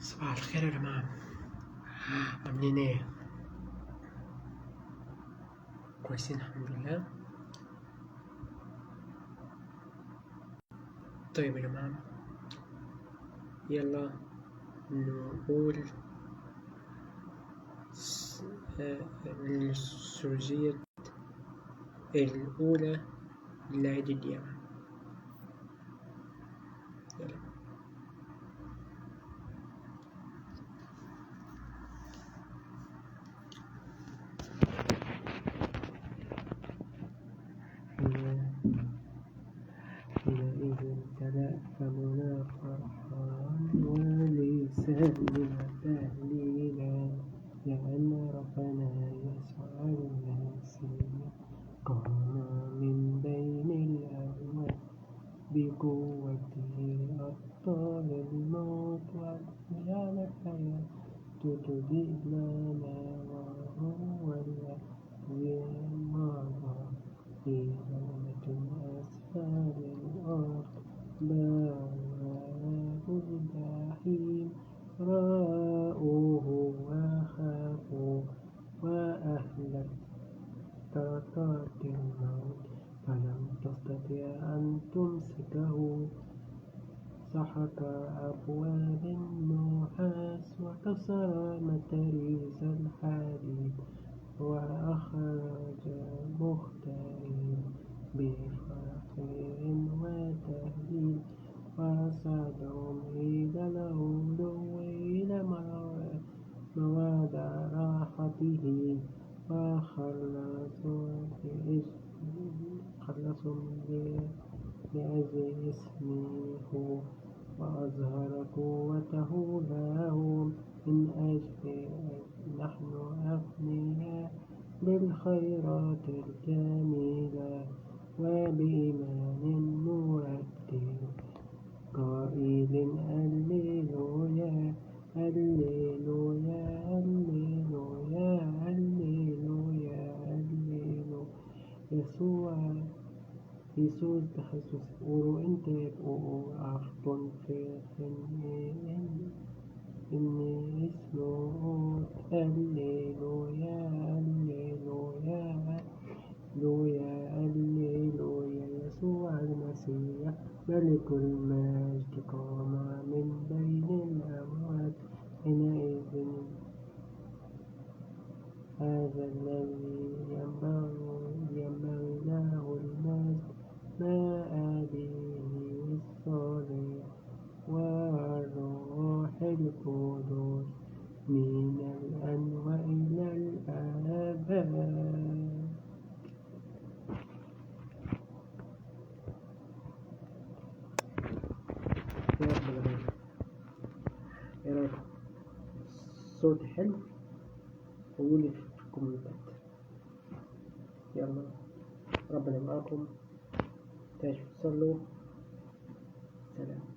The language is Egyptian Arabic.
صباح الخير يا جماعة، عاملين ايه؟ كويسين الحمد لله. طيب يا جماعة، يلا نقول السورجية الأولى لعيد القيامة. يلا. حينئذ امتلأ فمنا فرحا ولساننا تهليلا، لأن ربنا يسوع المسيح قام من بين الأموات، بقوته أبطال الموت وجعل الحياة تضيء لنا، وهو الذي مضى في ظلمة أسفل الأرض، بواب الجحيم رأوه وخافوا، وأهلك طرقات الموت فلم تستطع أن تمسكه. سحق أبواب النحاس وكسر متاريس الحديد، وأخرج مختارين بفخر وتهليل، وصعدهم إلى العلو إلى مواضع راحته، وخلصهم لأجل اسمه، وأظهر قوته لهم. من أجل نحن أغنياء بالخيرات الجميلة، وبإيمان نرتل قائل هللويا هللويا هللويا هللويا هللويا. يسوع يسوع تخصص ورو انت أفضل في إني اسمه هللويا هللويا هللويا هللويا. يسوع المسيح ملك المجد قام من بين الأموات، حينئذ هذا الذي ينبغي له المجد مع أبيه الصالح والروح القدس من الآن وإلى الأبد. يا رب العالمين. ايه رأيكم؟ صوتي حلو؟ قولولي في الكومنتات. يلا ربنا معاكم، تعيشوا تصلوا. سلام.